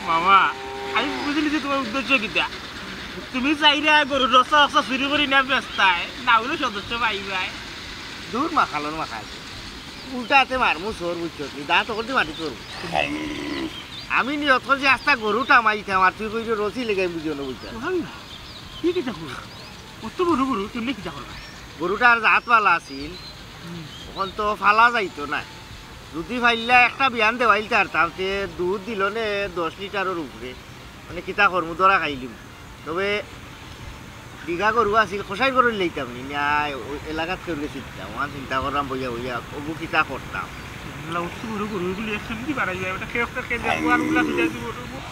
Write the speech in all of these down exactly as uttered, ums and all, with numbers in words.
মামা, আমি বুঝিলিছি তুমার উদ্দেশ্য কিতা। তুমি চাইরায় গরুর রসা অসা চুরি করি না বেচতায়, না অইলে সদস্য পাইবায়। দূর মাখালর মাখা আছে। উল্টা আতে মারমু চোর, বুঝছো নি? দাঁত অকলদি মাটি চোর। আমি নিয়ত করছি আস্তা গরু টামাইতাম, আর তুই কইরে রসি লেগে বুঝিও না, বুঝছো? ওহান না, কি কিতা করি? অত বড় গরু, কেমনে কিতা করবা? গরুটার জাত ভালা আছিল, অখন তো ফালা যাইতো না। যদি ফাইল্লা একটা বিয়ান দেওয়াইল তার, তাতে দুধ দিল নে দশ লিটারর উপরে। মানে কিতা করমু, ধরা খাইলিম। তবে বিঘা গরু আছিল, কষাই গরু লইতাম নি, না ওই এলাকাত কেউ গেছি দিতাম। ওখান চিন্তা করলাম বইয়া বইয়া, অগু কিতা করতাম। আল্লাহ, অত বড় গরু, এগুলি একশো কেজি বাড়াই যায়, ওটা খেয়ে একটা খেয়ে দেখবো, আর উল্লা ফিরে দিব।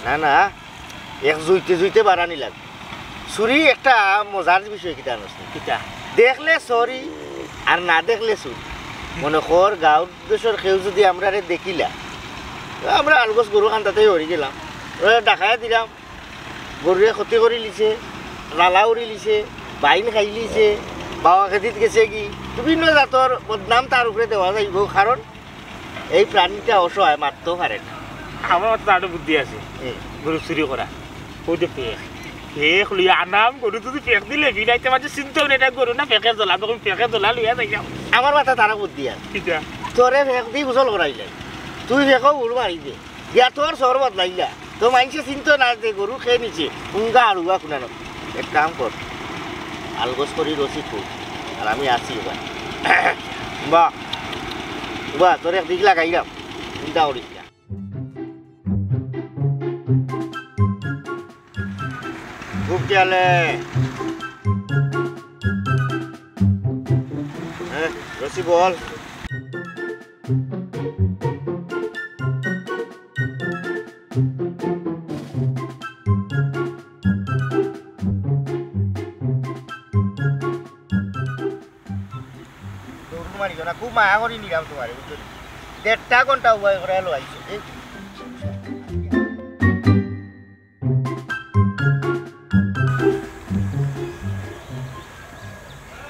না, না, এক জুইতে জুইতে বাড়ানি লাগবে। চুরি একটা মজার বিষয় কিতা আনস নি? কিতা? দেখলে চুরি, আর না দেখলে চুরি। মনে কর, গাঁওর দেশর কেউ যদি আমরারে দেখিলা, আমরা আলগোছ গরু খান্দাতেই হরি গেলাম, ওরা ডাকাইয়া দিলাম, গরুরে ক্ষতি করি লিছে, লালা উড়ি লিছে, বাইন খাই লিছে, বাবা খেতিত গেছে কি, বিভিন্ন জাতর বদনাম তার উপরে দেওয়া যাইব, কারণ এই প্রাণীটা অসহায়, মারতেও পারে না। আমার মাথাত আরো বুদ্ধি আছে, হুম। গরু চুরি করা। ওই যে পেক, পেক লইয়া আনাম, গরু যদি পেক দিলে বিনাইতে মাঝে চিনতেও না, এটা গরু না পেকের দলা, তখন পেকের দলা লইয়া যাইলাম। আমার মাথাত আরো বুদ্ধি আছে। কিতা? তোরে পেক দি গোসল করাইলে, তুই পেকও উড় মারি দে, দিয়া তোর চর বদলাইলা, তো মাইনষে চিনতো না যে গরু কে নিছে, উঙ্গা আর উগা কুনানো। এক কাম কর, আলগোছ করি রসি খুল, আর আমি আছি ওখানে। বা, বা, তোর একদিক লাগাইলাম, চিন্তা করিস না। খুব খেয়ালে। হ্যাঁ, রসি বল। দৌড় মারিও না, খুব মায়া করি নিলাম তোমারে, বুঝছো নি? দেড়টা ঘন্টা উবাই করে এলো আইছো। এই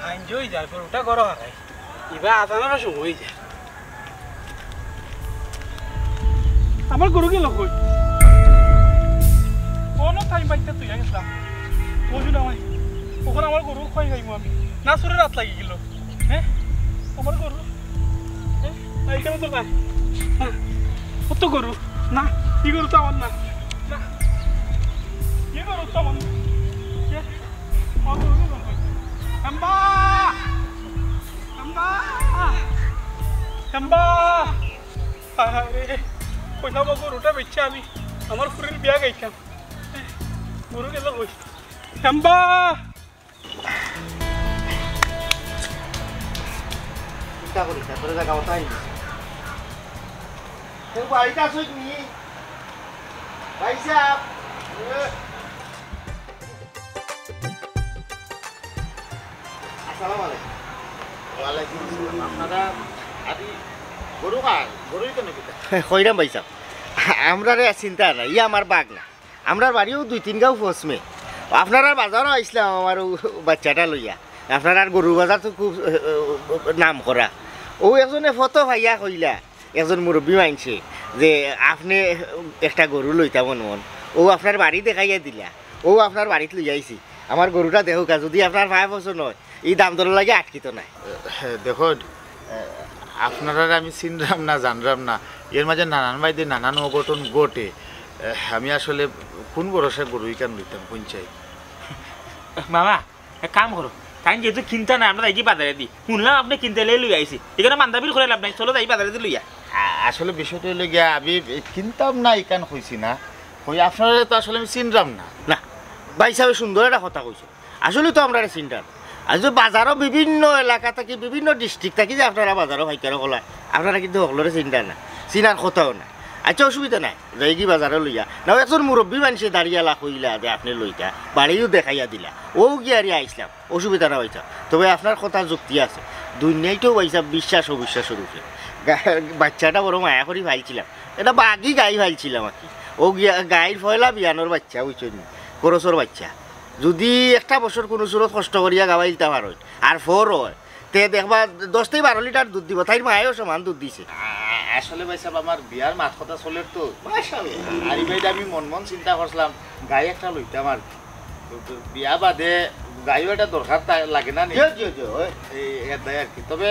আইন যে ওই যায়, গরুটা গরো হারাই। ইবা আজানোর সময় হয়ে যায়। আমার গরু গেল কই? কোনো টাইম বাইতে তুই গেছিলাম। বুঝু না ভাই, ওখানে আমার গরু কই যাইবো আমি? না চুরে রাত লাগি গেল। হ্যাঁ? আমার গরু? হ্যাঁ? না, এখানে তো নাই। হ্যাঁ। ও তো গরু। না, এই গরু তো আমার না। না। এই গরু তো আমার না। এ, আমার গরু গেল কই? আম্মা! আম্মা! আম্মা! আরে, কইলাম আমার গরুটা বেচছি আমি। আমার ফুরির বিয়া গাইতাম। গরু গেল কই? আম্মা! চিন্তা করিস না, তোর জায়গা ওটাই। তুই বাড়িতে আসুস নি? ভাই সাহেব। আসসালামু আলাইকুম। ওয়ালাইকুম আসসালাম। আপনারা আদি গরু কার? গরুই তো নাকি? কইরাম ভাই সাহেব, আমরারে চিন্তা না, ই আমার বাঘ না। আমরার বাড়িও দুই তিন গাঁও ফসমে। আপনারার বাজারও আইসলাম আমার ও বাচ্চাটা লইয়া। আপনারার গরু বাজার তো খুব, এ, এ, নাম করা। ও একজনে ফটো পাইয়া কইলা, একজন মুরব্বী মাইনষে, যে আপনে একটা গরু লইতা মন মন। ও আপনার বাড়ি দেখাইয়া দিলা। ও আপনার বাড়িত লইয়া আইছি। আমার গরুটা দেখউক্কা, যদি আপনার পায়ে পছন্দ হয়, ই দাম দরর লাগি আটকিত নায়। হ্যাঁ, দেখো, এ, আপনারারে আমি চিনরাম না, জানরাম না। এর মাঝে নানান বায়দি নানান অঘটন ঘটে। এ, আমি আসলে কোন ভরসায় গরু ইখান লইতাম, কোন চাই? মামা, এক কাম করো, তাইন যেহেতু কিনতা না, আমরা যাইগি বাজারেদি। হুনলাম আপনে কিনতা, লই আইছি। ইখানো মান্দা বিল করি লাভ নাই, চলো যাই বাজারেদি লইয়া। আ-, আসলে বিষয়টা অইলো গিয়া, আমি কিনতাম না ইখান কইছি না, কই আপনারারে তো আসলে আমি চিনরাম না। না, ভাই সাহেব সুন্দর একটা কথা কইছো। আসলে তো আমরারে চিনরা না। আজ তো বাজারও বিভিন্ন এলাকা থাকি, বিভিন্ন district থাকি যে আপনারা বাজারও পাইকারও কলা, আপনারা কিন্তু হকলরে চিনরা না, চিনার কথাও না। আচ্ছা, অসুবিধা নাই, যাইগি বাজারও লইয়া। না, একজন মুরব্বী মাইনষে দাড়িআলা কইলা যে আপনে লইতা, বাড়িও দেখাইয়া দিলা, অউ গিয়ারি আইসলাম, অসুবিধা না অইতা। তবে আপনার কথা যুক্তি আছে, দুনিয়াইটাও অইছে বিশ্বাস অবিশ্বাসর উপরে। গা-, বাচ্চাটা বড় মায়া করি পাইলছিলাম, এটা বাগি গাই পাইলছিলাম আর কি। অউ গিয়া-, গাইর পয়লা বিয়ানর বাচ্চা, বুঝছইন নি? খরচর বাচ্চা। যদি একটা বছর কুনু সুরত কষ্ট করিয়া গাওয়াইলতা পারইন, আর ফর অয়, তে দেখবা দশ থাকি বারো লিটার দুধ দিবো, তাইর মায়েও সমান দুধ দিছে। আ-, আসলে ভাইসাব, আমার বিয়ার মাত কথা চলের তো। মাশাআল্লাহ। আর ইবাইদে আমি মন মন চিন্তা করছিলাম, গাই একটা লইতাম আর কি। তো, তো বিয়া বাদে গাইও একটা দরকার তা-, লাগে না নি? জি, জি, জি, ওই। এই এর দায় আর কি। তবে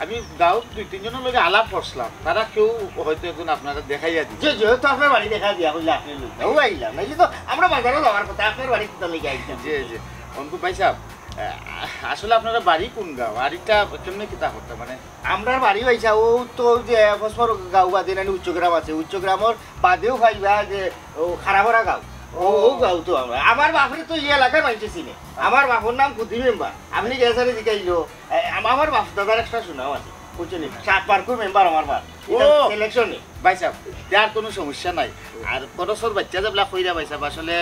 আমি গাঁওত দুই তিনজনর লগে আলাপ করছিলাম, তারা কেউ হয়তো একজন আপনারে দেখাইয়া দিবে। জি, জি, ওই তো আপনার বাড়ি দেখা দিয়া কইলে আপনি লইতা। ও আইলাম, নাইলে তো আমরা বাজারো যাওয়ার কথা, আপনার বাড়ি কিতা লাগি আইতাম। জি, জি। অনকু ভাইসাব, আহ, আসলে আপনারা বাড়ি কোন গাঁও? আর এটা কেমনে কিতা করতে মানে? আমরার বাড়ি ভাইসাব, ও তো যে ফসফর গাঁও বাদে নানি উচ্চগ্রাম আছে, উচ্চগ্রামর বাদেও পাইবা যে ও খারাপরা গাঁও, ও, ও গাঁও তো আমরা। আমার বাপরে তো এই এলাকার মাইনষে চিনে। আমার বাপর নাম কুদ্দি মেম্বার, আপনি গেছারে জিকাইলো। এ, আম-, আমার বাপ দাদার একটা সুনাম আছে, বুঝছেন নি? সাত পার্কর মেম্বার আমার বাপ। ও! ইলেকশনে। ভাইসাব, তার কোনো সমস্যা নাই। আর করসর বাচ্চা যেবলা কইরা ভাইসাব, আসলে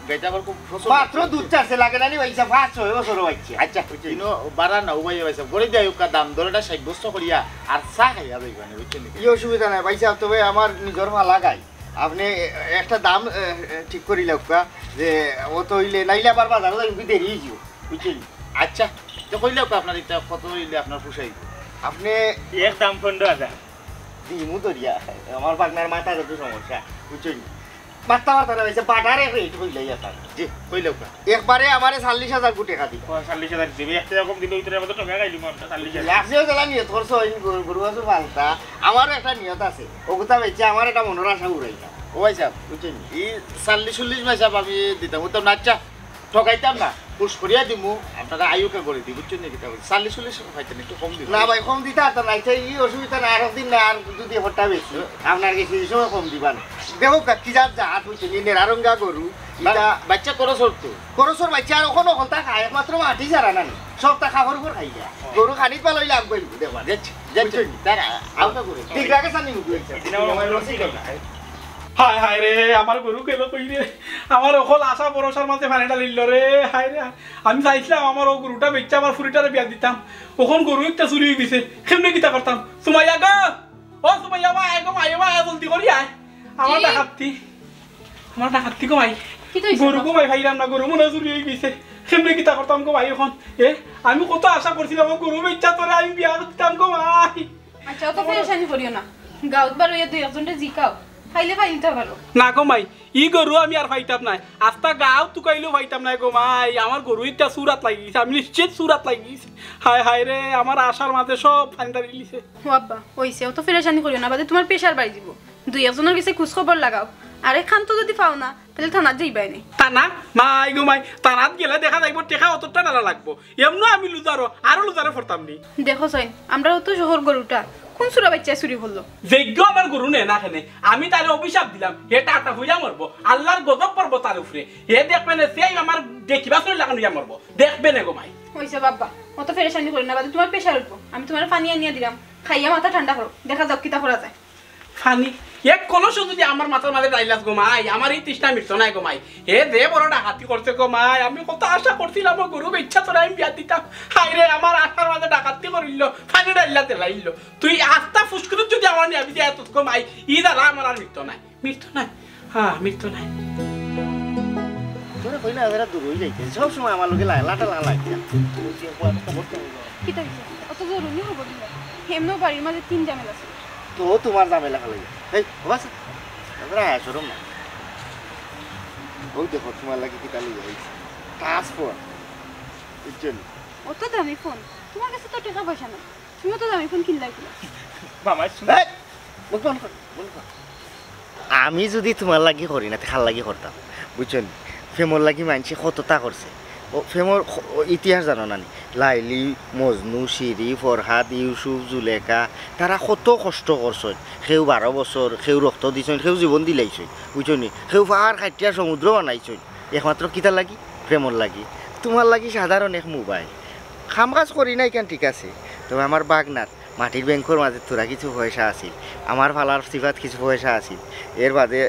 গাইটা আমার খুব পছন্দ। মাত্র দুধ চারছে, লাগে না নি ভাইসাব, পাঁচ ছয় বছর বাচ্চা। আচ্ছা, ইনো বাড়া না, ও ভাই ভাইসাব, করে দেয় ওকা দাম দরটা সাব্যস্ত করিয়া আর চা খাইয়া যাইবা নি, বুঝছেন নি? ই অসুবিধা নাই ভাইসাব, তবে আমার নিজর ফালা গাই। আপনি এ-, একটা দাম এ, এ, ঠিক করি লাউক্কা, যে অত হইলে নাইলে আবার বাজারো যাইমু, দেরি হইব, বুঝছেন নি? আচ্ছা, তো কইলাউক্কা আপনার এটা কত হইলে আপনার পোষাইব? আপনি এক দাম পনেরো হাজার। দিমু দরিয়া, আমার পাকনার মাথার একটু সমস্যা, বুঝছেন নি? মাথা মাথা রয়েছে, বাটার এক রেট হইলে আপনার। জি, কইলাউক্কা। একবারে আমারে চল্লিশ হাজার কোটি টাকা দিবা। পঁয়তাল্লিশ হাজার দিবে, একটা রকম দিলে ভিতরে আমাদের টাকা খাইলি আমরা চল্লিশ হাজার। আপনিও যেলা নিয়ত করছো, এই গরু, গরু আছে পালতা, আমারও একটা নিয়ত আছে। ওগুতা বেচে আমার একটা মনের আশা উড়াইতা। ও ভাইসাব, বুঝছেন নি? এই চল্লিশ চল্লিশ ভাইসাব আমি দিতাম, বুঝতাম না। আচ্ছা, ঠকাইতাম না, পুশ করিয়া দিমু, আপনারা আয়ুকে করে দি, বুঝছেন নি? কিতা বলছি? চল্লিশ চল্লিশ পাইতেন, একটু কম দিন। না ভাই, কম দিতা আর নাই, চাই এই অসুবিধা না, আর একদিন না, আর যদি হঠাৎ বেশি, আপনার কাছে এই সময় কম দিবা না। দেখো কা-, কি জাত জাত, বুঝছেন নি? নেরারঙ্গা গরু, বা-, এটা বাচ্চা করো সর তো। করসর বাচ্চা আর ওখানে হলতা খায়, একমাত্র মাটি ছাড়া না নি। সবটা খাবার উপর খাইয়া। গরু খানিত পালো লাগবে, দেখবা। যাচ্ছি, যাচ্ছি, তারা আউকা করে। ঠিক রাখে সানি মুখ হয়েছে। এদিন আমার মনে হচ্ছে কি না? হায় হায় রে, আমার গরু গেল কই রে? আমার অকল আশা ভরসার মাঝে পানি ঢালিল রে। হায় রে, আমি চাইছিলাম আমার ও গরুটা বেচা আমার ফুরিটারে বিয়া দিতাম। অখন গরু একটা চুরি হয়ে গেছে, কেমনে কিতা করতাম? সুমাইয়া গো, ও সুমাইয়া, বা আয় গো, মাইয়া বা আয়, জলদি করি আয়। আমার জি। ডাকাতি, আমার ডাকাতি গো মাই। কিতা হইছে গরু গো? গো মাই, পাইলাম না, গরু মনে হয় চুরি হয়ে গেছে। কেমনে কিতা করতাম গো মাই অখন? এ, আমি কত আশা করছিলাম ও গরু বেচা তোরে আমি বিয়া দিতাম গো মাই। আচ্ছা, অত পেরেশানি করিও না। গাঁওত বার হইয়া দুই একজনরে জিকাও, খাইলে পাইলতা পারো। না গো মাই, ই গরু আমি আর পাইতাম নায়। আস্তা গাঁও তুকাইলেও পাইতাম নায় গো মাই। আমার গরু একটা চুরাত লাগি গেছে, আমি নিশ্চিত চুরাত লাগি গেছে। হায় হায় রে, আমার আশার মাঝে সব পানি ঢালি দিছে। ও আব্বা, হইছে, অত পেরেশানি করিও না, বাদে তোমার প্রেশার বাড়ি দিব। দুই একজনের কাছে খোঁজ খবর লাগাও, আর এখান তো যদি পাও না, তাহলে থানাত যাইবাই নি। থানা? মাই গো মাই, থানাত গেলে দেখা যাইব টেকা অতটা ডালা লাগবো। এমনও আমি লুজারো, আরো লুজারো পড়তাম নি। দেখো সইন, আমরা অত শহর গরুটা কোন চুরা বাচ্চা চুরি করলো? যেগিয়ে আমার গরু নে না খেনে, আমি তারে অভিশাপ দিলাম, হে টাটা হইয়া মরবো, আল্লাহর গজব পড়বো তার উপরে। হে দেখবে না, সেই আমার দেখিবা চুরি লাগানো হইয়া মরবো, দেখবে না গো মাই। হইছে বাবা, অত পেরেশানি করিও না, বাদে তোমার প্রেশার উঠবো। আমি তোমার পানি আনিয়া দিলাম, খাইয়া মাথা ঠান্ডা করো, দেখা যাক কিতা করা যায়। পানি? এক কলসও যদি আমার মাথার মাঝে ঢাইলাস গো মাই, আমার এই তৃষ্ণা মিটতো নাই গো মাই। হে যে বড় ডাকাতি করছে গো মাই, আমি কত আশা করছিলাম ও গরু বেচা তোরে আমি বিয়া দিতাম। হায় রে, আমার আশার মাঝে ডাকাতি করিল, পানি ঢাইলা তেলাইল। তুই আস্তা ফুসকুনিত যদি আমার নিয়ে আমি দিয়া তোর গো মাই, ই দ্বারা আমার আর মিটতো নাই, মিটতো নাই, হ্যাঁ মিটতো নাই। তোরে কই না, এরা দূর হয়ে যাইতে, সব সময় আমার লগে লা-, লাটা লা লাগছে। কিতা হইছে? অত জরুরি খবর দিলা? এমনও বাড়ির মাঝে তিন ঝামেলা আছে। তো তোমার ঝামেলা খালি। এই, বাবা, আমরা আয়া শরম না। ওই দেখো, তোমার লাগি কিতা লইয়া আইছি। Touch phone. বুঝছো নি? অত দামি ফোন, তোমার কাছে তো টাকা পয়সা নাই, তুমি অত দামি ফোন কিনলাই কিলা? মামাই শুন। এই, মুখ বন্ধ কর, বন্ধ কর। আমি যদি তোমার লাগি করি না, তে কার লাগি করতাম? বুঝছো নি? প্রেমর লাগি মানষে কততা করছে। ও প্রেমর খ-, ও ইতিহাস জানো না নি? লাইলি, মজনু, শিরি, ফরহাদ, ইউসুফ, জুলেখা, তারা কত কষ্ট করছইন। কেউ বারো বছর, কেউ রক্ত দিছইন, কেউ জীবন দিলাইছইন। বুঝছো নি? কেউ পাহাড় কাটিয়া সমুদ্র বানাইছইন। একমাত্র কিতার লাগি? প্রেমর লাগি। তোমার লাগি সাধারণ এক মোবাইল। কাম কাজ করি না, ইখান ঠিক আছে। তবে আমার বাগনার মাটির ব্যাংকর মাঝে থুড়া কিছু পয়সা আছিল, আমার ফালার সিফাত কিছু পয়সা আছিল, এর বাদে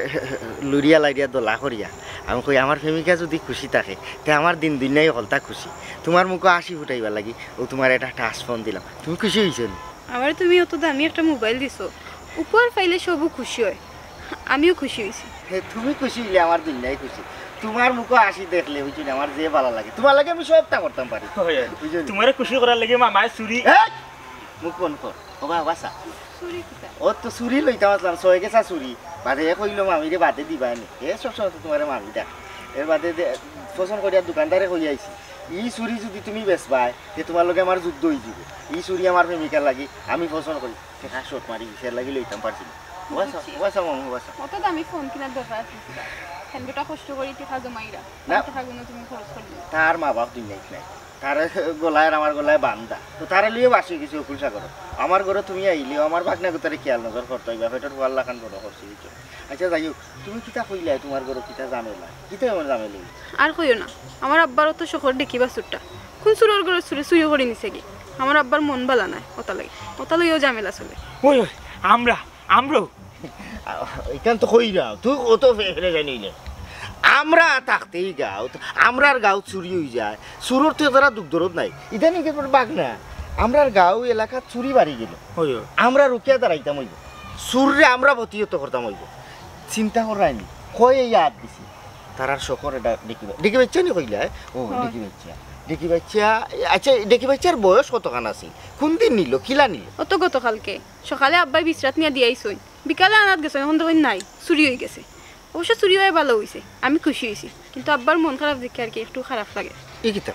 লুরিয়া লাইরিয়া দলা করিয়া আমি কই, আমার প্রেমিকা যদি খুশি থাকে, তে আমার দিন দুনিয়াই হকলতা খুশি। তোমার মুখো হাসি ফুটাইবার লাগি ও তোমার একটা টাচ ফোন দিলাম, তুমি খুশি হইছো নি? আমার তুমি অত দামি একটা মোবাইল দিছো, উপহার পাইলে সবও খুশি হয়, আমিও খুশি হইছি। হে, তুমি খুশি হইলে আমার দুনিয়াই খুশি। তোমার মুখো হাসি দেখলে, বুঝছো নি, আমার যে ভালা লাগে, তোমার লাগি আমি সবটা করতাম পারি। বুঝছো নি? তোমারে খুশি করার লাগি মামায় চুরি। এই! মুখ বন্ধ কর। ওবা, ওবা চা। চুরি কিতা? ও তো চুরি লইতাম আছলাম, ছয় গেছা চুরি। বাদে এ কইলো মামিরে বাদে দিবায় নি। এ সবসময় তো তুমারে মামি ডাক। এর বাদে দে-, পছন্দ করিয়া দোকানদারে কইয়া আইছি। ই চুরি যুদি তুমি বেচবায়, তে তুমার লগে আমার যুদ্ধ অইযিবো। ই চুরি আমার প্রেমিকার লাগি, আমি পছন্দ করি। টেকা শর্ট মারি গেছে, এর লাগি লইতাম পারছি না। ওবা চা, বুঝছি। ওবা চা মামু, ওবা চা। অত দামি ফোন কিনার দরকার আছে কিতা? হেন বেটা কষ্ট করি টেকা জমাইরা। না। তার টেকাগুলো তুমি খরচ করলে। তার মা বাপ দুনিয়াত নাই। তার গলায় আর আমার গলায় বান্ধা। তো তারে লইয়া বাঁচি গেছি অকুল সাগর। আমার ঘরো তুমি আইলেও আমার ভাগনা গুতারে খেয়াল নজর করতে অইবা। পেটর ফুয়ার লাখান বড় করছি, বুঝছো? আচ্ছা, যাই হোক, তুমি কিতা কইলায় তুমার ঘরো কিতা ঝামেলা? কিতা এমন ঝামেলা অইছে? আর কইও না, আমার আব্বার অত শখর ঢেকি বাছুরটা। কুন চুরর ঘরর চুরে চুরি করি নিছে গি? আমার আব্বার মন বালা নায়, অতা লাগি। অতা লইয়াউ ঝামেলা চলে। ওই, ওই, আমরা, আমরাও। ইখান তো কইরাম, তুই অত ফে-, ফেলে যাই নিলে। আমরা থাকতেই গাঁওত, আমরার গাঁওত চুরি অইযায়। চুরর তো এতটা দুখ দরদ নাই। ইদানিং কেবল ভাগনা, আমরার গাঁও এলাকাত চুরি বাড়ি গেল। অয়, অয়। আমরা রুকিয়া দাঁড়াইতাম অইবো। চুররে আমরা প্রতিহত করতাম অইবো। চিন্তা কররায়নি। কয় এই আত দিছি। তারার শখর এটা ঢেকি বা-, ঢেকি বাইচ্চা নি কইলায়? ও, অয়। ঢেকি বাইচ্চা। ঢেকি বাইচ্চা, আচ্ছা, ঢেকি বাইচ্চার বয়স কতখান আছিল? কুন দিন নিল? কিলা নিল? অত গতকালকে। সকালে আব্বায় বিছরাত নিয়া দিয়া আইছইন। বিকালে আনাত গেছইন, অখন দেখইন নাই, চুরি অইগেছে। অবশ্য চুরি অওয়ায় ভালা অইছে, আমি খুশি অইছি। কিন্তু আব্বার মন খারাপ দেখিয়া আর কি একটু খারাপ লাগে। ই কিতা?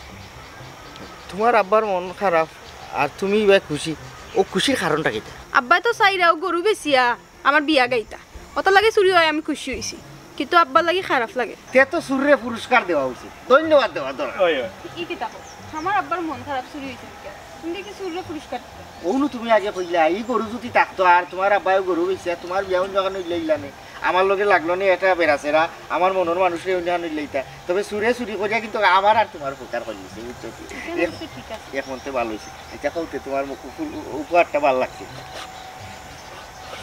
তুমার আব্বার মন খারাপ আর তুমি ইবায় খুশি, অউ খুশির কারণটা কিতা? আব্বায় তো চাইরা অউ গরু বেচিয়া আমার বিয়া গাইতা। অতার লাগি চুরি অওয়ায় আমি খুশি অইছি, কিন্তু আব্বার লাগি খারাপ লাগে। তে তো চুররে পুরস্কার দেওয়া উচিত, ধন্যবাদ দেওয়া দরকার। অয়, অয়। ই কিতা কও? আমার আব্বার মন খারাপ, চুরি অইছে দেখিয়া। তুমি দেখি চুররে পুরস্কার দিতা। অউ নু তুমি আগে কইলা, ই গরু যুদি থাকতো আর তুমার আব্বায়ও গরু বেচিয়া, তুমার বিয়া অইন জাগা নইলাইলা নে। আমার লগে লাগলো নে এটা বেড়াছেড়া, আমার মনর মানুষরে অইন জাগা নইলাইতা। তবে চুরে চুরি করিয়া কিন্তু আমার আর তুমার উপকার করিলিছে, বুঝছো কি? ইখান অবশ্য ঠিক আছে। এক মনতে ভালা অইছে। আচ্ছা, কও তে তুমার মুখ-, উপ-, উপহারটা ভালা লাগছে।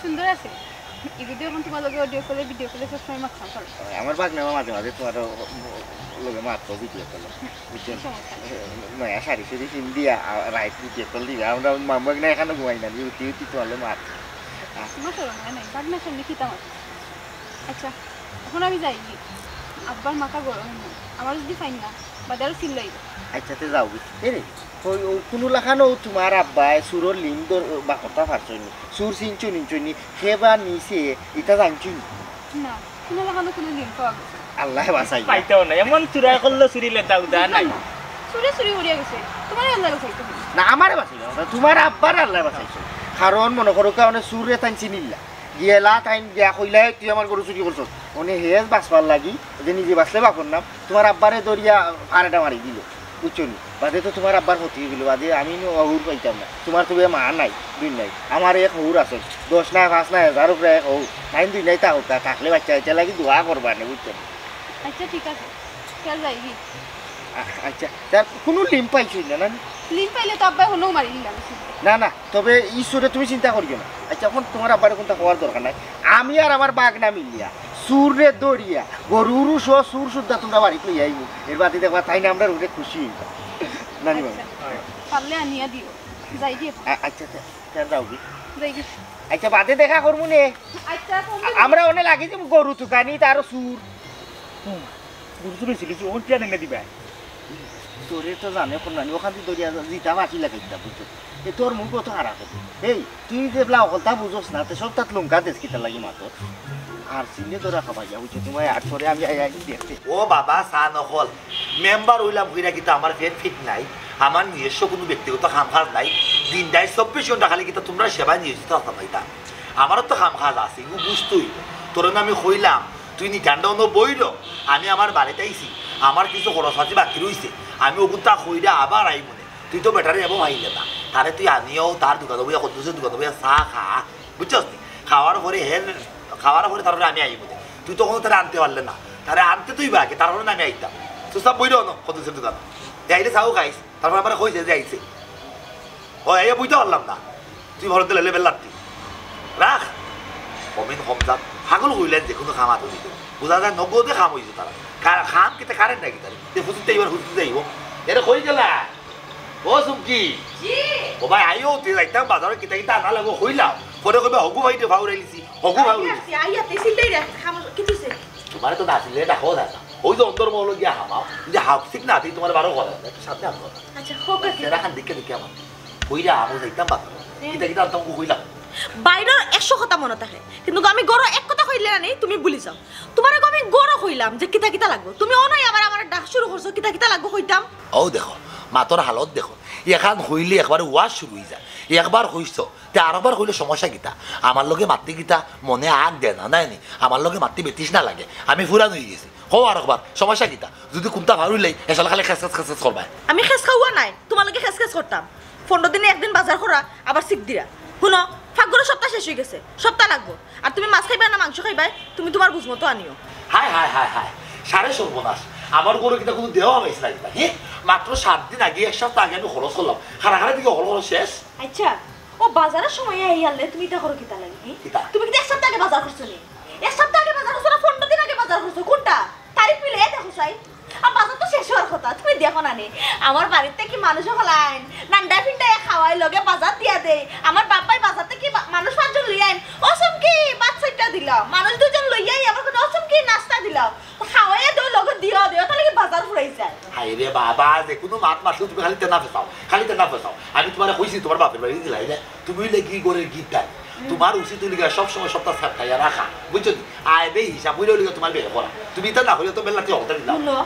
সুন্দর আছে। ই যদি অখন তুমার লগে audio call-এ, video call-এ সবসময় মাততাম পারো। আমার ভাগনা মাঝে মাঝে তুমার লগে মাততো video call-এ, বুঝছো? কি সমস্যা? নয়া শাড়ি-শুড়ি পিন্দিয়া, আ, রাইত video call দিবা। আমরা মামু ভাগনা এখানো ঘুমাই না, উঠি উঠি তুমার লগে মাত। আ। তুমার শরম অয় নাই, ভাগনার সামনে কিতা মাত? আচ্ছা, অখন আমি যাইগি। আব্বার মাথা গরম অইবো। আমারে যদি পাইন না, বাদে আরো চিল্লাইবো। আচ্ছা, তে যাওগি। এরে, অউ, অউ কুনু লাখানউ তুমার আব্বায় চুরর লিম ধর-, বাখরতা পারছইন নি। চুর চিনছইন নি, কে বা নিছে, ইতা জানছইন নি? না, কুনু লাখানউ কুনু লিম পাওয়া গেছে না। আল্লায় বাচাইন। পাইতাম না, এমন চুরাই করলো চুরি লেতা উদা নাই। চুরে চুরি করিয়া গেছে, তুমারে আল্লায় বাচাইছে। না, আমারে বাচাইছে না, তুমার আব্বারে আল্লায় বাচাইছে। কারণ মনো করো, কারণে চুররে তাইন চিনিলা। গেলা তাইন গিয়া কইলা, "তুই আমার গরু চুরি করছস।" অনে হেজ বাচবার লাগি, যে নিজে বাচলে বাপর নাম, তুমার আব্বারে ধরিয়া ফাড় এটা মারি দিল, বুঝছো নি? বাদে তো তুমার আব্বার ক্ষতি অইগেল, বাদে আমি নু অহুর পাইতাম না। তুমার তো বে মা নাই, দুই নাই, আমার এক হউর আছে, দশ নাই, পাঁচ নাই, হাজার উপরে এক হউর, তাইন দুই নাই তা হউক, থাকলে বাইচ্চা কাইচ্চা লাগি দোয়া করবা নে, বুঝছো নি? আচ্ছা, ঠিক আছে, কাল যাইগি। আ-, আচ্ছা, তার কুনু লিম পাইছইন না, না? লিম পাইলে তো আব্বায় হনউ মারি দিলাম। না, না, তবে ই চুরে তুমি চিন্তা করিও না। আচ্ছা, অখন তুমার আব্বারে কুনতা কওয়ার দরকার নাই। আমি আর আমার ভাগনা মিলিয়া চুররে ধরিয়া গরু উরু সহ চুর সুদ্ধা তুমরার বাড়িত লইয়া আইমু। এর বাদে দেখবা তাইন আমরার উপরে খুশি অইবা। নানি মামু। আচ্ছা, পারলে আনিয়া দিও। যাইগি অখন। আ-, আচ্ছা, আচ্ছা, তে যাওগি। যাইগি। আচ্ছা, বাদে দেখা করমু নে। আচ্ছা, ফোন দিও। আমরা অনে লাগি যাইমু গরু তুকানি, তারও চুর। হুম, গরু চুর অইছিল, অখন কিতা এনে দিবা? তোরে তো জানে কোন নানি, অখান দি ধরিয়া জিতা বাকি লাগাইতা, বুঝছো? এ তোর মুখ অত খারাপ অইছে। এই, তুই যেবলা অকলতা বুঝস না, তে সব তাত লঙ্কা দেস কিতার লাগি মাতর? আর চিনে ধরা খাবাইয়া, বুঝছো? তুমায় আর তোরে আমি আই আই দেখতে। ও বাবা, চা নকল। মেম্বার অইলাম কইরা কিতা আমার পেট ফিট নাই? আমার নিজস্ব কুনু ব্যক্তিগত কাম কাজ নাই? দিন রাইত চব্বিশ ঘন্টা খালি কিতা তুমরার সেবায় নিয়োজিত আছলাম ইতা? আমারও তো কাম কাজ আছে, ইগু বুঝতে অইবো। তোরে না আমি কইলাম, তুই নি ঠান্ডা অনো বইল, আমি আমার বাড়িত আইছি, আমার কিছু খরচ পাতি বাকি রইছে, আমি অগুতা কইরা আবার আইমু নে। তুই তো বেটারে এবো পাইলে না, তারে তুই আনিয়াও তার দোকানো বইয়া, কদ্দুসের দোকানো বইয়া চা খা, বুঝছস নি? খাওয়ার পরে হের, খাওয়ার পরে তারপরে আমি আইমু নে। তুই তো অখনো তারে আনতে পারলে না, তারে আনতে তুই বাকি, তারপরে না আমি আইতাম। চুপচাপ বইল অনো কদ্দুসের দোকানো, আইলে চাও খাইস। তারপর আমারে কইছে যে আইছে। ও, এই বুঝতে পারলাম না। তুই ভরতে লেলে বেল্লাতি। রাখ। কমিন কম যান। হাগল কইলেন যে কুনু কাম আতো দিতে। বুঝা যায় নগদে কাম অইছে তারা। কা-, কাম কিতা কারেন্ট নাকি তার? যে ফুসুতে এবার ফুসুতে যাইব। এরে কই গেলা? ও সুমকি। জি। ও ভাই, আইও, তুই যাইতাম বাজারে কিতা কিতা আনা লাগবো কইলাম। পরে কইবা হগু ভাই দে ফাউরাইলিছি। হগু ফাউরাইলিছি। আইয়া, আইয়া, তে সিল্লাই রে। কাম কিতা অইছে? তোমারে তো না চিনলে ডাকো দাদা। ওই যে অন্দর মহল গিয়া হামাও। যদি হাউক ঠিক না, তুই তোমার বারো করা। একটু সামনে আসো। আচ্ছা, হোক আছে। সেরা খান দেখে দেখে আমার। কইরা আমি যাইতাম বাজারে। কিতা কিতা আনতাম কইলাম? বাইরর একশো কথা মনো থাকে, কিন্তু আমি ঘরো এক কথা কইলে না নি, তুমি ভুলি যাও। তুমারে গো আমি ঘরো কইলাম যে কিতা কিতা লাগবো, তুমি অনাই আবার আমারে ডাক শুরু করছো, কিতা কিতা লাগবো কইতাম। অউ দেখো, মাতর হালত দেখো, এখান কইলে একবারে ওয়াজ শুরু অই যায়। একবার কইছো, তে আরোবার কইলে সমস্যা কিতা? আমার লগে মাততে কিতা মনে আগ দেয় না, নায় নি? আমার লগে মাততে বেতিস না লাগে, আমি ফুরান অই গেছি। কও আরোবার, সমস্যা কিতা? যুদি কুনতা ভারুইলাই, এসালে খালি খেস খেস খেস খেস করবায়। আমি খেস খাওয়া নায়, তুমার লগে খেস খেস করতাম। পনরো দিনে একদিন বাজার করা, আবার সিক দিরা। হুনো, ফাকঘরো সপ্তা শেষ অই গেছে, সপ্তা লাগবো। আর তুমি মাছ খাইবায় না মাংস খাইবায়, তুমি তুমার বুঝমতো আনিও। হায় হায় হায় হায়, সারে সর্বনাশ। আমার ঘরো কিতা কুনু দেওয়া অইছে না কিতা? হে? মাত্র সাত দিন আগে, এক সপ্তা আগে আমি খরচ করলাম। খাড়া খাড়া দিকে হকল খরচ শেষ। আইচ্ছা, অউ বাজারর সময় আইয়া আনলে তুমি ইতা করো কিতা লাগি, হে? কিতা? তুমি কিতা এক সপ্তা আগে বাজার করছো নি? এক সপ্তা আগে বাজার করছো না, পনরো দিন আগে বাজার করছো? কুনটা? তারিখ মিলাইয়া দেখো চাই। আর বাজার তো শেষ অওয়ার কথা, তুমি দেখো না নি? আমার বাড়িত থাকি মানুষ অকল আইন, নান্ডা ফিন্ডা খাওয়াই, লগে বাজার দিয়া দেই। আমার বাপ্পায় বাজার থাকি বা-, মানুষ পাঁচজন লইয়া আইন, অউ সময় কি ভাত চাইরটা দিলাম, মানুষ দুইজন লইয়া আই, আমার কুনু অউ সময় কি নাস্তা দিলাম, তো খাওয়াইয়া দেও, লগে দিও দেও, তাইলে কি বাজার ফুরাই যায়? হায় রে বাবা, যে কুনু মাত মাতলেও তুমি খালি তেনা ফেসাও, খালি তেনা ফেসাও। আমি তুমারে কইছি তুমার বাপর বাড়ি দিলাইলে, তুমি অইলে কি ঘরর গিফট দাও। তুমার উচিত অইলো গিয়া সব সময় সপ্তা সাপ্তায় রাখা, বুঝছো নি? আয় বে হিসাব অইলো অইলো গিয়া তুমার বিয়া করা। তুমি ইতা না কইলে তো বেলা তুই হকলতা দিলাও। হুনো,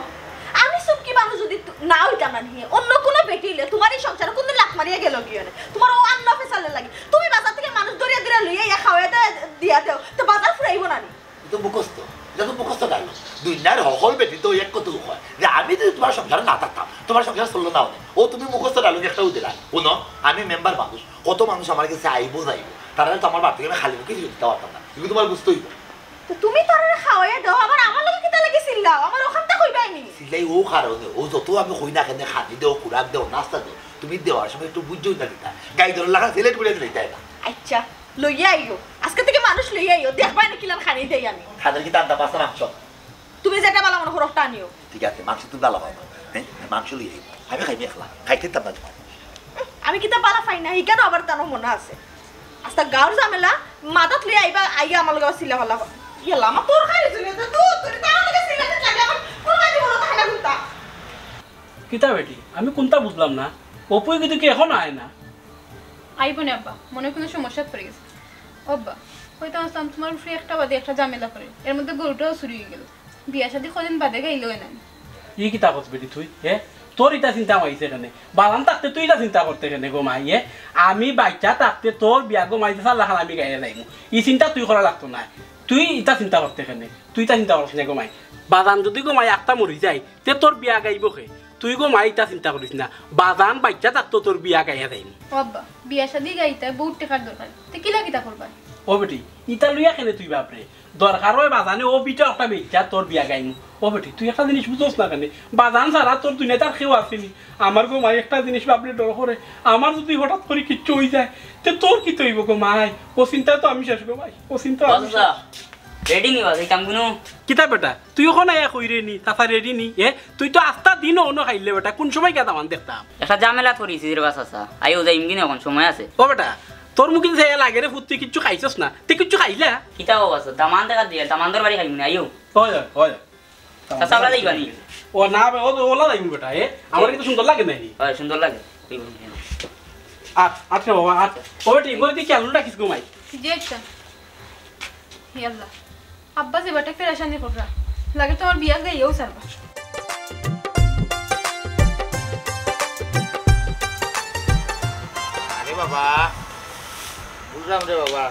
আমি চুমকি মানুষ যুদি তু-, না অইতাম না নি, অন্য কুনু বেটি অইলে তুমার ই সংসারো কুনদিন লাত মারিয়া গেলো গিয়া না। তুমার অউ আন্না ফেসালের লাগি। তুমি বাজার থাকি মানুষ ধরিয়া ধরিয়া লইয়া আইয়া খাওয়াইয়া দে-, দিয়া দেও, তো বাজার ফুরাইবো না নি? ইতা তো মুখস্থ, ইতা তো মুখস্থ ডায়লগ। দুনিয়ার হকল বেটি তো এক কথা কয় যে আমি যুদি তুমার সংসারো না থাকতাম, তুমার সংসার চললো না অনে। অউ তুমি মুখস্থ ডায়লগ একটাউ দিলায়। হুনো, আমি মেম্বার মানুষ, কত মানুষ আমার গেছে আইবো যাইবো, তারারে তো আমার বাড়ি থাকি আমি খালি মুখে ফিরত দিতাম পারতাম না, ইগু তুমার বুঝতে অইবো। তো তুমি তারারে খাওয়াইয়া দেও, আবার আমার লগে কিতা লাগি চিল্লাও? আমার অখানতা কইবায় নি? চিল্লাই অউ কারণে, অউ যত আমি কই না কেনে, খানি দেও, খুরাক দেও, নাস্তা দেও, তুমি দেওয়ার সময় একটু বুঝছো না কিতা? গাই ধরার লাখান সিলেট করিয়া দিলাইতায় না। আইচ্ছা, লইয়া আইও। আজকে থাকি মানুষ লইয়া আইও। দেখবায় নি কিলান খানি দেই আমি। খানির কিতা আনতাম পাঁচটা মাংস? তুমি যেটা ভালা মনো করো, অটা আনিও। ঠিক আছে, মাংস তুমি ভালা পাও না। হ্যাঁ, মাংস লইয়া আইও। আমি খাইমু একলা। খাইতে দিতাম না তুমারে। উম, আমি কিতা ভালা পাই না, ইখানো আবার তানো মনে আছে। আস্তা গাউর ঝামেলা, মাথাত লইয়া আইবা, আইয়া আমার লগে আবার চিল্লাফাল্লা। ইয়াল্লা, আমার তরকারি চুলে তো দুধ, তুই তার লগে চিল্লাতে লাগে, আমার কুরবানি বলো তাহলে কুনতা? কিতা বেটি, আমি কুনতা বুঝলাম না। অপুয়ে কিন্তু কি এখনো আয় না? আইবো নে আব্বা, মনে অয় কুনু সমস্যাত পড়ি গেছে। ও আব্বা, কইতাম আছলাম, তুমার ফুড়ি একটা বাদে একটা ঝামেলা করে, এর মধ্যে গরুটাও চুরি অই গেলো। বিয়া শাদি কয়দিন বাদে গাইলো অয় না। ই কিতা কস বেটি তুই, হে? তোর ইতা চিন্তা মাইছে কেনে? বাজান থাকতে তুই ইতা চিন্তা করতে কেনে গো মাই, হে? আমি বাইচ্চা থাকতে তোর বিয়া গো মাই যে সাল্লাখান আমি গাইয়া যাইমু। ই চিন্তা তুই করা লাগতো না। তুই ইতা চিন্তা করতে কেনে? তুই ইতা চিন্তা করস না গো মাই। বাজান যুদি গো মাই আখতা মরি যায়, তে তোর বিয়া গাইবো কে? তুই গো মাই ইতা চিন্তা করিস না। বাজান বাইচ্চা থাকতো তোর বিয়া গাইয়া যাইমু। ও আব্বা, বিয়া শাদি গাইতায় বউত টেকার দরকার। তে কিলা কিতা করবায়? ও বেটি, ইতা লইয়া কেনে তুই ভাবরে? দরকার অয় বাজানে অউ ভিটা একটা বেইচ্চা তোর বিয়া গাইমু। ও বেটি, তুই একটা জিনিস বুঝস না কেনে? বাজান ছাড়া তোর দুনিয়াত আর কেউ আছে নি। আমার গো মাই একটা জিনিস ভাবলে ডর করে, আমার যুদি হঠাৎ করি কিচ্ছু অই যায়, তে তোর কিতা অইবো গো মাই? অউ চিন্তায় তো আমি শেষ গো মাই, অউ চিন্তায় আমি শেষ। রেডি নি বা, যাইতাম কুনু? কিতা বেটা, তুই অখন আইয়া কইরে নি, চাচা রেডি নি? এ, তুই তো আস্তা দিন অনো খাইলে বেটা, কুন সময় গিয়া দামান দেখতাম? একটা ঝামেলাত পড়িছি রে বা চাচা, আইও যাইমু গি নি, অখন সময় আছে। ও বেটা, তোর মুখে যে লাগেরে ফুত, তুই কিচ্ছু খাইছস না, তুই কিচ্ছু খাইলা? কিতা অবস্থা? দামান দেখা দিয়া, দামান্দর বাড়ি খাইমু নি, আইও। অয়, অয়, অয়। চাচা, আমরা যাইবা নি? ও না বে, ও, অলা যাইমু বেটা, এ? আমার কিন্তু সুন্দর লাগে না নি। অয়, সুন্দর লাগে। আট, আট রে বাবা, আট। ও বেটি, গরিদি খেয়াল রাখিস গো মাই। জি আচ্ছা। হে আল্লাহ, আব্বা যে বেটা পেরেশানি কররা, লাগে তো আমার বিয়া গাইয়াউ ছাড়বা। আরে বাবা, বুঝলাম রে বাবা,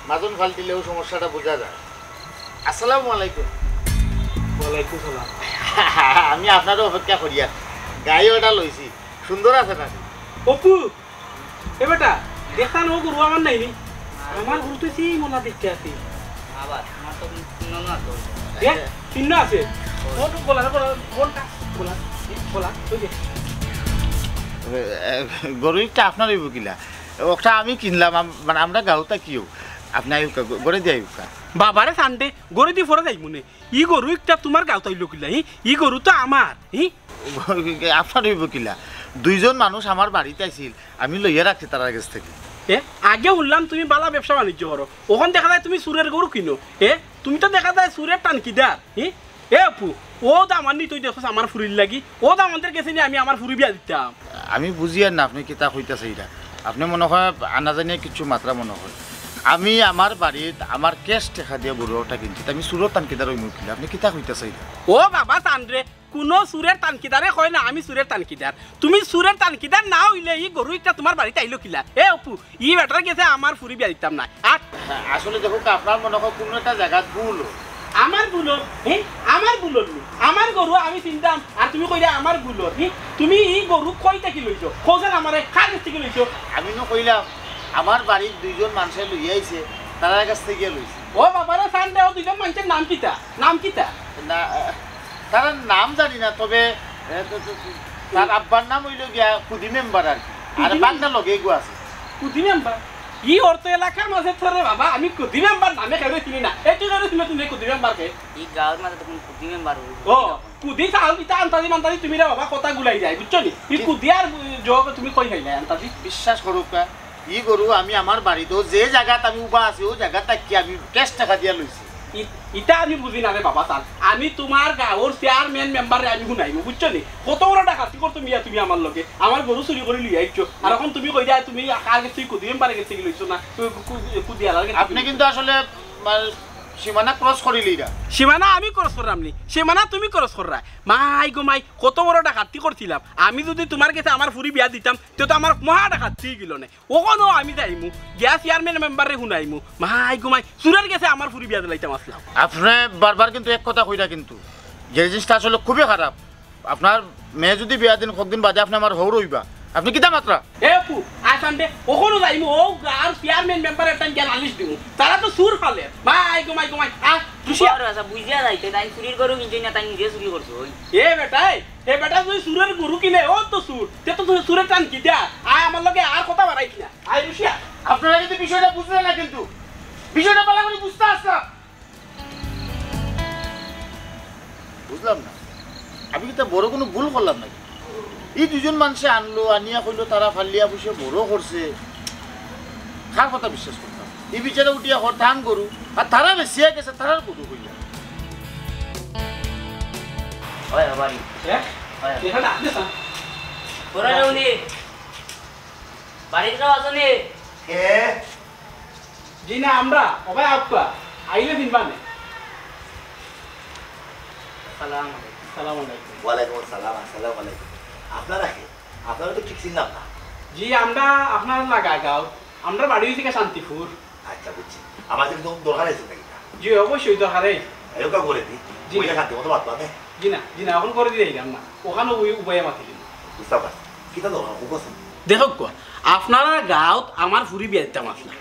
মাজন ফাল্টিলেউ সমস্যাটা বুঝা যায়। আসসালামু আলাইকুম। ওয়ালাইকুম সালাম। আমি আপনারে অপেক্ষা করিয়ার, গাই অটা লইছি, সুন্দর আছে না? অপু, এ বেটা, দেখতা না, অউ গরু আমার নায় নি? আমার গরু তো সেই মলা দেখতে আছি। আবার, আমার তো চিহ্ন না তো। এ, চিহ্ন আছে? ও তো গলা, গলা, গলাটা, গলা, এ, গলা, ওই যে। এ, এ, গরু একটা আপনার অইবো কিলা? ওটা আমি কিনলাম, আম-, মানে আমরা গাউতা কিও। আপনে আইউক্কা, গ-, গরে দিয়া আইউক্কা। বাবারে সানডে, গরে দি ফরে যাইমু নে। ই গরু একটা তুমার গাউত আইলো কিলা, হি? ই গরু তো আমার, হি? আপনার অইবো কিলা? দুইজন মানুষ আমার বাড়িত আইছিল, আমি লইয়া রাখছি তারার গেছ থাকি। এ, আগে হুনলাম তুমি বালা ব্যবসা বাণিজ্য করো, অখন দেখা যায় তুমি চুরের গরু কিনো। এ, তুমি তো দেখা যায় চুরের টানকিদার, হি? এ অপু, অউ দামান নি তুই দেখছস আমার ফুরির লাগি, অউ দামান্দর গেছে নি আমি আমার ফুরি বিয়া দিতাম। আমি বুঝিয়ার না আপনে কিতা কইতাছে ইটা। আপনে মনো কয় আনা জানিয়া কিচ্ছু মাতরা মনো কয়। আমি আমার বাড়িত আমার ক্যাশ টেকা দিয়া গরু একটা কিনছি, তে আমি চুরর তানকিদার অইমু কিলা? আপনে কিতা কইতা চাইরা? ও বাবা চান্দরে, কুনু চুরর তানকিদারে কয় না আমি চুরর তানকিদার। তুমি চুরর তানকিদার না অইলে ই গরু ইটা তুমার বাড়িত আইলো কিলা? এ অপু, ই বেটার গেছে আমার ফুরি বিয়া দিতাম নায়। আর আসলে দেখউক্কা, আপনার মনো কয় কুনু একটা জাগাত ভুল অর। আমার ভুল অর? হে, আমার ভুল অর নি? আমার গরু আমি চিনতাম, আর তুমি কইরায় আমার ভুল অর? হি, তুমি ই গরু কই থাকি লইছো? কও ছাইন আমারে, কার গেছ থাকি লইছো? আমি নু কইলাম, আমার বাড়িত দুইজন মানষে লইয়া আইছে, তারার গেছ থাকি লইছি। ও বাবারে, চান্দে, অউ দুইজন মানষর নাম কিতা? নাম কিতা? না, তারার নাম জানি না, তবে, এ, তো, তো, তো, তার আব্বার নাম অইলো গিয়া কুদি মেম্বার আর কি। আর কুদি বাগনা মেম্বার? লগে গু আছে। কুদি মেম্বার? ই অর্থ এলাকার মাঝে তো রে বাবা, আমি কুদি মেম্বার নামে কেউরে চিনি না। এ তুই কেউরে চিনছ নি কুদি মেম্বার কে? ই গাঁওর মাঝে তো কুনু কুদি মেম্বার অইবো ও, না। কুদি চাউল ইতা আন্তাজি মান্তাজি তুমি রে বাবা কথা গুলাই যায়, বুঝছো নি? ই ঠিক। কুদি আর জগ তুমি কই পাইলায় আন্তাজি? বিশ্বাস করউক্কা, ই গরু আমি আমার বাড়িত, অউ যে জাগাত আমি উবা আছি, অউ জাগাত থাকি আমি ক্যাশ টেকা দিয়া লইছি। ই-, ইতা আমি বুঝি না রে বাবা, চান। আমি তুমার গাঁওর চেয়ারম্যান মেম্বাররে আমি হুনাইমু, বুঝছো নি? কত বড় ডাকাতি করছো মিয়া তুমি আমার লগে। আমার গরু চুরি করি লইয়া আইছো। আর অখন তুমি কইরায় তুমি কার গেছ থাকি কুদি মেম্বারর গেছ থাকি লইছো না, কু-, কু-, কুদি আলার গেছ থাকি আপনে লইছো। কিন্তু আসলে, মানে, সীমানা ক্রস করিলিরা। সীমানা আমি ক্রস কররাম নি, সীমানা তুমি ক্রস কররায়। মাই গো মাই, কত বড় ডাকাতি করছিলাম। আমি যুদি তুমার গেছে আমার ফুরি বিয়া দিতাম, তে তো আমার মহা ডাকাতি অইগেলো নে। অখনও আমি যাইমু, গিয়া চেয়ারম্যান মেম্বাররে হুনাইমু, মাই গো মাই, চুরর গেছে আমার ফুরি বিয়া দিলাইতাম আছলাম। আপনে বারবার কিন্তু এক কথা কইরা কিন্তু, যে জিনিসটা আসলে খুবই খারাপ। আপনার মেয়ে যুদি বিয়া দেইন, কতদিন বাদে আপনে আমার হউর অইবা, আপনে কিতা মাতরা? এ অপু, আয় চান্দে, অখনও যাইমু, অউ গাঁওর চেয়ারম্যান মেম্বারর টাইন গিয়া নালিশ দিমু। তারা তো চুর ফালে, মাই গো মাই গো মাই, আ, দুষিয়া। আচ্ছা, বুঝিয়া যাইতে, তাইন চুরির গরু কিনছইন না, তাইন নিজে চুরি করছইন। এ বেটায়, এ বেটা যুদি চুরর গরু কিনে, অউ তো চুর। তে তো চুরর তানকিদার। আয় আমার লগে আর কথা বাড়াইস না। আয় রুশিয়া। আপনারা কিন্তু বিষয়টা বুঝলেন না কিন্তু। বিষয়টা ভালা করি বুঝতা আছলা। বুঝলাম না। আমি কিতা বড় কুনু ভুল করলাম নাকি? ই দুইজন মানষে আনলো, আনিয়া কইলো তারা ফালিয়া ফুষিয়া বড় করছে। কার কথা বিশ্বাস করতাম? ই বিচারে উঠিয়া কর তান গরু, আর তারা বেচিয়া গেছে, তারার গরু কইয়া। হয়, বাড়ি। হ্যাঁ? হয়। এখানে আপনি স্যার। ওরা যাওনি। বাড়িত কেউ আছনি? কে? জি না, আমরা। ও ভাই, আপকা। আইলে দিন বানে। আসসালামু আলাইকুম। সালাম আলাইকুম। ওয়ালাইকুম আসসালাম, আসসালামু আলাইকুম। আপনারা কে? আপনারা তো ঠিক চিনলাম না। জি, আমরা আপনার লাগা গাঁও। আমরা বাড়ি অইছে গিয়া শান্তিপুর। আচ্ছা, বুঝছি। আমার কিন্তু দরকার আছে নাকি? জি, অবশ্যই দরকার আছে। এরকম করে দি। জি। ওইটা খাতে মতো বাদ পাবে? জি না, জি না, অখন করে দিলে অইলাম না। অখানো ওই উবাইয়া মাতি দিন। বুঝতে পারছি। কিতা দরকার? খুব আছে। দেখউক্কা, আপনারার গাঁওত আমার ফুরি বিয়া দিতাম আছলা।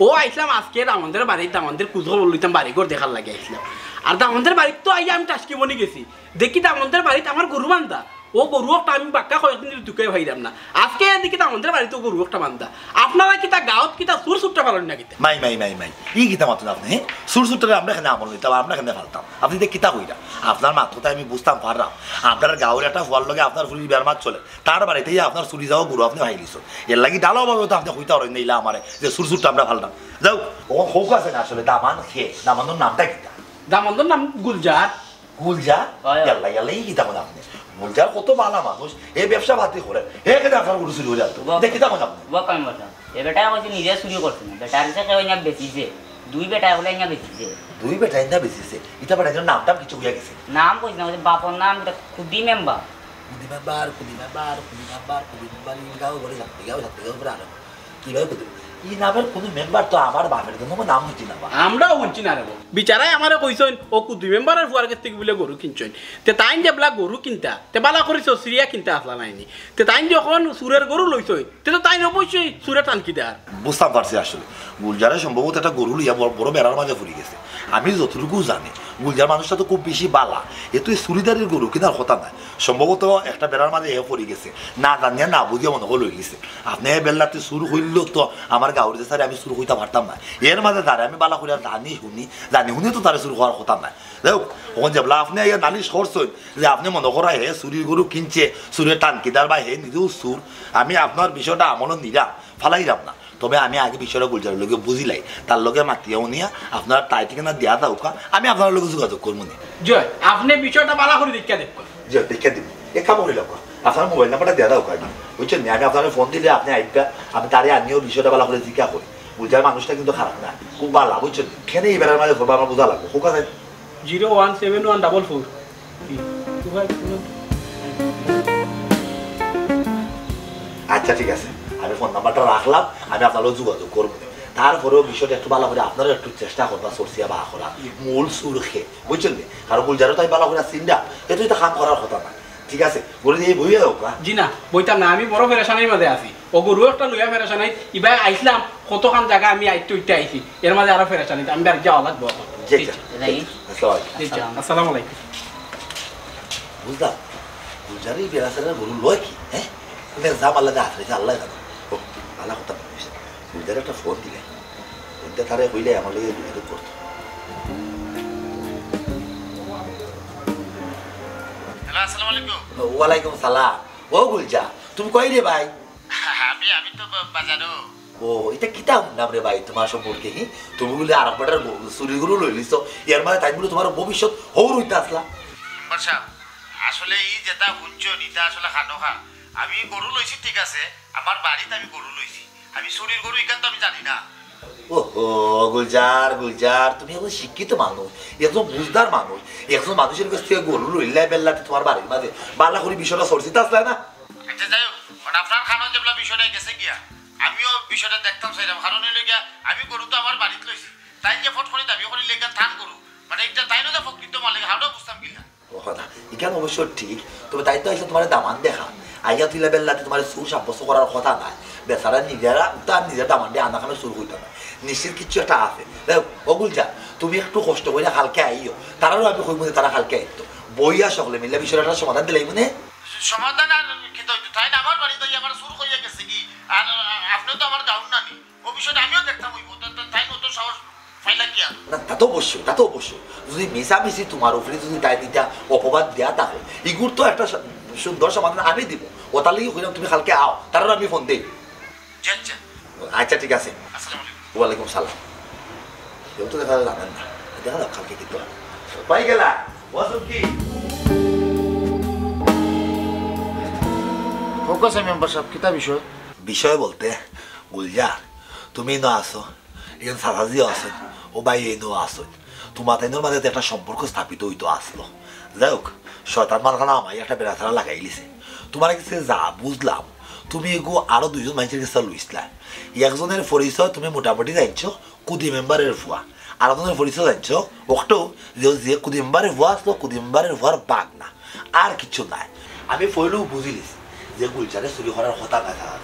অউ আইছলাম আজকে দামান্দর বাড়িত, দামান্দর খুজ খবর লইতাম, বাড়ি ঘর দেখার লাগি আইছলাম। আর দামান্দর বাড়িত তো আইয়া আমি টাসকি বনি গেছি। দেখি দামান্দর বাড়িত আমার গরু বান্ধা। অউ গরু একটা আমি বাক্কা কয়েকদিন ধরি তুকাই পাইরাম না। আজকে দেখি দামান্দর বাড়িত অউ গরু একটা বান্ধা। আপনারা কিতা গাঁওত কিতা চুর চুট্টা ফালইন না কিতা? মাই, মাই, মাই, মাই। ই কিতা মাতইন আপনে, হে? চুর চুট্টারে আমরা কেনে আমল নিতাম, আমরা কেনে ফালতাম? আপনে ইতা কিতা কইরা? আপনার মাত কথা আমি বুঝতাম পাররাম। আপনার গাঁওর একটা ফুয়ার লগে আপনার ফুরির বিয়ার মাত চলে। তার বাড়িত আইয়া আপনার চুরি যাওয়া গরু আপনে পাইলিছইন। এরলাগি ঢালাওভাবে তো আপনে কইতা পারইন না ইলা আমারে যে চুর চুট্টা আমরা ফালতাম। যাউক, অখন কউক্কা চাইন আসলে দামান কে? দামান্দর নামটা কিতা? দামান্দর নাম গুলজার। গুলজার? অয়, অয়। ইয়াল্লা, ইয়াল্লা, ই কিতা কইন আপনে? গুলজার কত ভালা মানুষ, হে ব্যবসা পাতি করে, হে কেনে আপনার গরু চুরি করি আনতো? বাহ। ইতা কিতা কইন আপনে? বাহ, কইন বাহ। এ বেটায় কইছে নিজে চুরি করছে না, বেটার গেছে কেউ আনিয়া বেচিছে, দুই বেটায় বলে আনিয়া বেচিছে। দুই বেটায় আনিয়া বেচিছে? ইতা বেটার নাম টাম কিছু কইয়া গেছে? নাম কইছে না, কইছে বাপর নাম কিতা কুদি মেম্বার। কুদি মেম্বার, কুদি মেম্বার, কুদি মেম্বার, কুদি মেম্বার, ই গাঁও ঘরে থাকতে, গাঁও থাকতে, গাঁও ঘরে আনো। কিভাবে বুঝলি? ই নামের কুনু মেম্বার তো আমার বাপের জন্য নাম হুনছি না বা। আমরাও হুনছি না রে বা। বিচারায় আমারে কইছইন, অউ কুদি মেম্বারর ফুয়ার গেছ থাকি বুলে গরু কিনছইন। তে তাইন যেবলা গরু কিনতা, তে ভালা করি চছিরিয়া কিনতা আছলা নায়নি। তে তাইন যখন চুরর গরু লইছইন, তে তো তাইন অবশ্যই চুরর তানকিদার। বুঝতাম পারছি আসলে। গুলজারে সম্ভবত একটা গরু লইয়া বড়, বড় বেড়ার মাঝে পড়ি গেছে। আমি যতটুকু জানি, গুলজার মানুষটা তো খুব বেশি ভালা। হে তো ই চুরিদারির গরু কিনার কথা নায়। সম্ভবত একটা বেড়ার মাঝে হে পড়ি গেছে। না জানিয়া না বুঝিয়া মনো কয় লই গেছে। আপনে হে বেল্লাতে চুর কইলো তো আমার গাঁওর যে স্যারে আমি চুর কইতাম পারতাম না। এর মাঝে তারে আমি ভালা করিয়া জানি হুনি, জানি হুনি তো তারে চুর কওয়ার কথা নায়। যাউক, অখন যেবলা আপনে আইয়া নালিশ করছইন যে আপনে মনো করা হে চুরির গরু কিনছে, চুরর তানকিদার বা হে নিজেও চুর, আমি আপনার বিষয়টা আমলো নিরাম, ফালাইরাম না। তবে আমি আগে বিষয়টা গুলজারর লগে বুঝিলাই, তার লগে মাতিয়া উনিয়া আপনার তাই ঠিকানা দিয়া যাউক্কা, আমি আপনার লগে যোগাযোগ করমু নে। জি, আপনে বিষয়টা ভালা করি দেখিয়া দেখউক্কা। জি, দেখিয়া দিমু। এক কাম করি লাউক্কা, আপনার মোবাইল নাম্বারটা দিয়া দেউক্কা না, বুঝছইন নি? আমি আপনারে ফোন দিলে আপনে আইবা, আমি তারে আনিয়া বিষয়টা ভালা করি জিকা করি। বুঝার মানুষটা কিন্তু খারাপ না, খুব ভালা, বুঝছইন নি? কেনে ই বেড়ার মাঝে পড়বা আমার বুঝা লাগবো, খুব আছে। Zero one seven one double four. আচ্ছা, ঠিক আছে, আমি ফোন নাম্বারটা রাখলাম, আমি আপনার লগে যোগাযোগ করবো। তারপরেও বিষয়টা একটু ভালা করি আপনারা একটু চেষ্টা করবা, সরসিয়া বার করা, মূল চুর কে, বুঝছইন নি? কারণ গুলজারও তাই ভালা করি চিনরা, এ তো ইতা কাম করার কথা না। ঠিক আছে, গরু দিয়া বইয়া দেউক্কা। জি না, বইতাম না, আমি বড় পেরেশানির মাঝে আছি। ও গরু একটা লইয়া পেরেশানি, ইবায় আইছলাম, কতখান জাগা আমি আইতে উঠতে আইছি, এর মাঝে আরো পেরেশানি, আমি বাড়ি যাওয়া লাগবো এখন। জি, জি, জি। জি, জি। আসসালামু আলাইকুম। জি, জি। আসসালামু আলাইকুম। বুঝলাম, গুলজারে ই বেড়াছেড়া গরু লয় কি, হ্যাঁ? ওদের যা পাল্লা যা আছে, আল্লাহ জানে। ও, ভালা কথা বলিস। গুলজারে একটা ফোন দিলে, ফোনটা তারে কইলে আমার লগে যোগাযোগ করতো। হ্যালো, আসসালামু আলাইকুম। ওয়ালাইকুম সালাম। ও গুলজা, তুমি কই রে ভাই? আমি, আমি তো বা-, বাজারো। ও, ইতা কিতা হুনলাম রে ভাই তুমার সম্পর্কে, হি? তুমি বুলে আরক বেটার গরু, চুরির গরু লইলিছো, এর মাঝে তাইন বুলে তুমার ভবিষ্যৎ হউর অইতা আছলা। মেম্বার সাব, আসলে ই যেটা হুনছইন, ইটা আসলে খানো খা। আমি গরু লইছি ঠিক আছে, আমার বাড়িত আমি গরু লইছি। আমি চুরির গরু ইখান তো আমি জানি না। ওহো, গুলজার, গুলজার, তুমি একজন শিক্ষিত মানুষ, একজন বুঝদার মানুষ, একজন মানুষের কাছ থেকে গরু লইলা বেল্লাতে তুমার বাড়ির মাঝে, ভালা করি বিষয়টা সরসিতা আছলা না? আচ্ছা, যাই হোক, মানে আপনার খানো যেবলা বিষয়টা গেছে গিয়া, আমিও বিষয়টা দেখতাম চাইলাম, কারণ অইলো গিয়া, আমি গরু তো আমার বাড়িত লইছি, তাইন যে ফট করি দাবি করি লেখা থান গরু, মানে একটা তাইনও যে প্রকৃত মালিক, হাওটা বুঝতাম কিলা। ও কথা, ইখান অবশ্য ঠিক, তবে তাইন তো আইসা তুমারে দামান দেখা, আইয়া তুইলা বেল্লাতে তুমারে চুর সাব্যস্ত করার কথা নায়, বেচারা নিজেরা তার নিজের দামানরে আনা খানো চুর কইতা নায়, নিশ্চিত কিচ্ছু একটা আছে। যাই হোক, ও গুলজা, তুমি একটু কষ্ট করিয়া কালকে আইও, তারারও আমি কইমু যে তারা কালকে আইতো, বইয়া সকলে মিলে বিষয়টা একটা সমাধান দিলাইমু নে। সমাধান আর কিতা অইতো? তাইন আমার বাড়িত আইয়া আমার চুর কইয়া গেছে কি? আর আপনে তো আমার গাউর নানি, ও বিষয়টা আমিও দেখতাম অইবো। তা, তা, তাইন অত সাহস পাইলা কিয়া? না, তা তো অবশ্যই, তা তো অবশ্যই। যদি মিছামিছি তুমার উপরে যদি তাইন ইতা অপবাদ দেয়া থাকে, ইগুর তো একটা স-, সুন্দর সমাধান আমি দিমু। অতার লাগি কইলাম তুমি কালকে আও, তারারে আমি ফোন দেই। জি, আচ্ছা। আচ্ছা, ঠিক আছে। আসসালামু আলাইকুম। ওয়ালাইকুম সালাম। কেউ তো দেখা যায় জানেন না। দেখা যাক কালকে কি করে। পাই গেলা? ওয়াসুম কি? ফোকাস মেম্বার সাব, কিতা বিষয়? বিষয় বলতে, গুলজার, তুমি ইনো আছো, একজন চাচাজিও আছইন, ও ভাই ইনো আছইন। তুমার তাইনর মাঝে তো একটা সম্পর্ক স্থাপিত অইতো আছলো। যাই হোক, শয়তান মালখানা আমায় একটা বেড়াছেড়া লাগাইলিছে। তুমার কাছে যা বুঝলাম, তুমি এগু আরো দুইজন মাইনষের কাছে লইছলা। একজনের পরিচয় তুমি মোটামুটি জানছো, কুদি মেম্বারের ফুয়া। আর একজনের পরিচয় জানছো, অকটাউ যে, যে কুদি মেম্বারের ফুয়া আছলো, কুদি মেম্বারের ফুয়ার ভাগনা। আর কিচ্ছু নায়। আমি পয়লাউ বুঝিলিছি যে গুলজারে চুরি করার কথা নায় তার।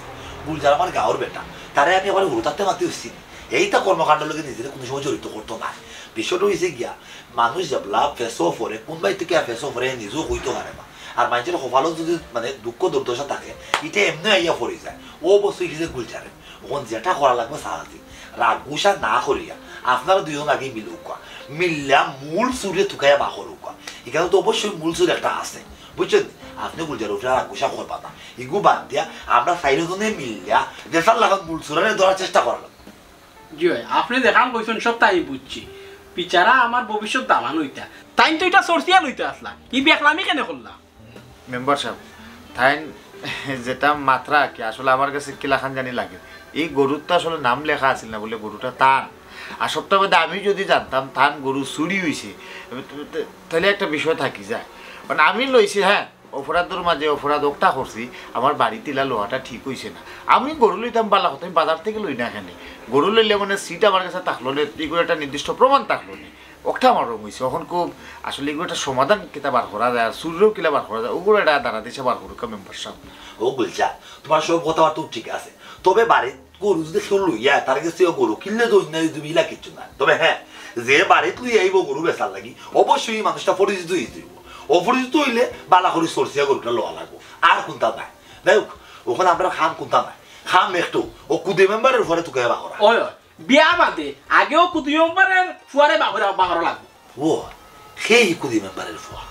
গুলজার আমার গাউর বেটা। তারে আমি একবারে হুরু থাকতে মাতি অইছি। এইতা কর্মকাণ্ডর লগে নিজেরে কুনু সময় জড়িত করতো নায়। বিষয়টা অইছে গিয়া, মানুষ যেবলা ফেসো পড়ে, কুন বাড়ি থাকি ফেসো পড়ে নিজেও কইতো পারে না। আর মাইনষের কপালো যদি মানে দুঃখ দুর্দশা থাকে, ইটা এমনে আইয়া পড়ি যায়। ও অবশ্যই কি যে গুলজারে। অখন যেটা করা লাগবো সারাদি, রাগ গুসা না করিয়া আপনারা দুইজন আগে মিলউক্কা, মিললা মূল চুরে তুকাইয়া বার করউক্কা। ইখানো তো অবশ্যই মূল চুর একটা আছে, বুঝছইন? আপনে গুলজার উপরে রাগ গুসা করবা না, ইগু বাদ দিয়া আমরা চাইরজনে মিললা যেতার লাখান মূল চুররে ধরার চেষ্টা করা লাগবো। জি অয়, আপনে যেখান কইছইন সবতা আমি বুঝছি। বেচারা আমার ভবিষ্যৎ দামান অইতা, তাইন তো ইটা সরসিয়া লইতা আছলা, ই বেকলামি কেনে করলা? মেম্বার সাব, তাইন যেটা মাতরা কি আসলে আমার কাছে কিলাখান জানি লাগে। ই গরুর তো আসলে নাম লেখা আছিল না বুলে গরুটা তান। আর সবতা বাদে আমি যদি জানতাম তান গরু চুরি অইছে, তাইলে একটা বিষয় থাকি যায়। মানে আমি লইছি, হ্যাঁ, অপরাধর মাঝে অপরাধ অকটা করছি, আমার বাড়িত ইলা লওয়াটা ঠিক অইছে না। আমি গরু লইতাম ভালা কথা, আমি বাজার থাকি লই না কেনে। গরু লইলে মানে সিট আমার কাছে থাকলো নে, ইগুর একটা নির্দিষ্ট প্রমাণ থাকলো নে। অকটা আমার রং অইছে। অখন খুব আসলে ইগুর একটা সমাধান কিতা বার করা যায়, আর চুররেও কিলা বার করা যায়, ওগুলো একটা দাঁড়া দিছে বার করুক মেম্বার সাব। ও গুলজার, তুমার সব কথাবার্তা ঠিক আছে, তবে বাড়িত গরু যদি কেউ লইয়া তার কাছ থাকি গরু কিনলে তো অন্যায় তুমি ইলা কিচ্ছু না। তবে হ্যাঁ, যে বাড়িত লইয়া আইবো গরু বেচার লাগি, অবশ্যই ই মানুষটা পরিচিত অইতে অইবো। অপরিচিত অইলে ভালা করি সরসিয়া গরুটা লওয়া লাগবো, আর কুনতা নাই। যাই হোক, অখন আমরার কাম কুনতা নাই, কাম একটাউ, ও কুদি মেম্বারের ফুয়ারে তুকাইয়া বার করা। ওই, ওই, বিয়া বাদে আগেও কুদি মেম্বারের ফুয়ারে বার করা, বার করা লাগবো। ও, হে ই কুদি মেম্বারের ফুয়া।